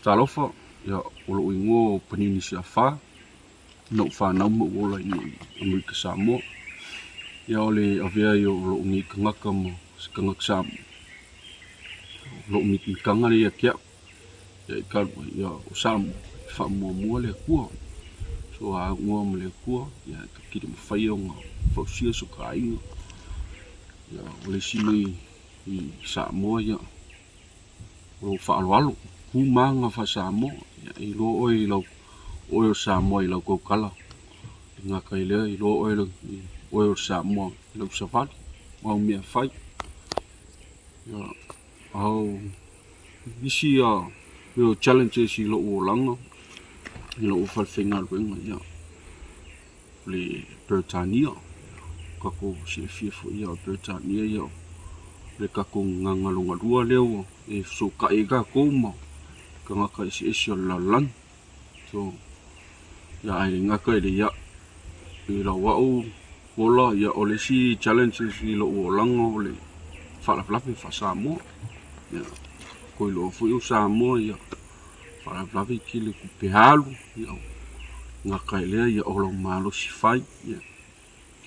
Talofa, ia, o lou igoa o Panini Siafa, na ou fanau ma ou ola i inei i Amerika Samoa. Ia, o le avea ai o lou nei tagata ma se tagata Samoa, o lou mitamitaga lea ia te au. Ia, e talu ai, ia, o Samoa, e faamuamua le Atua. So, a aunoa ma le Atua, ia, e ta te le mafai ona fausia so ta aiga. Ia, o le isi mea i Samoa, ia, o lou faaaloalo, tu ma aga faa-Samoa. Ia, e iloa oe i lau, oe o le Samoa i lau tautala. E le gata i lea, iloa oe, oe o le Samoa i lau savali ma au mea e fai. Ia, a o nisi ia mea o challenges i lou olaga, i lou falefaigaluega, ia, o le Peretania. Tatou silafia foi ia o le Peretania ia o le tatou gagana lona lua lea ua e fesootai ai tatou ma tagata eseese o le lalolagi. So, ia ae le gata i le ia i lau au ola ia o le isi challenges i lou olaga o le faalavelave faa-Samoa. Ia, ua iloa foi o Samoa ia faalavelave e tele tupe alu, ia gata ai lea ia o lou malosi fai, ia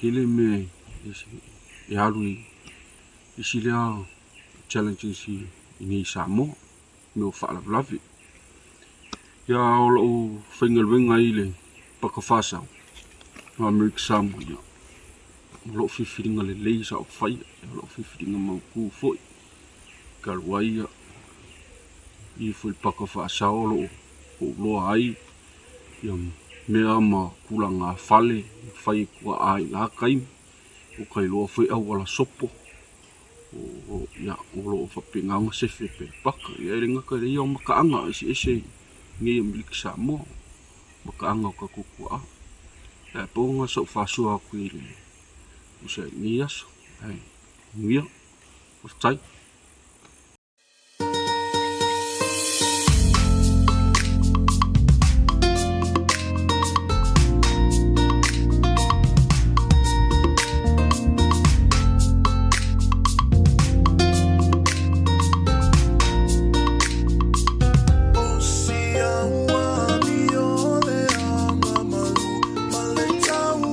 tele mea e alu i isi lea challenges i inei i Samoa, mea o faalavelave. Ia o lou faigaluega ai i le paka faasao o Amerika Samoa, ia o lou filifiliga lelei sa ou faia, o lou filifiliga mautu foi. Talu ai ia i foi le paka faasao o lo o ou iloa ai ia mea ma tulaga fale e fai e tuaa i la taimi, ua ta iloa foi auala sopo ia o lo o faapena ona sefe pea le paka. Ia e le gata i lea o mataaga eseese i inei i Amerika Samoa, mataaga o tatou tuaa. Ae pau lena o sau faasoa atu i le uso i lenei aso. Ae manuia. Faafetai.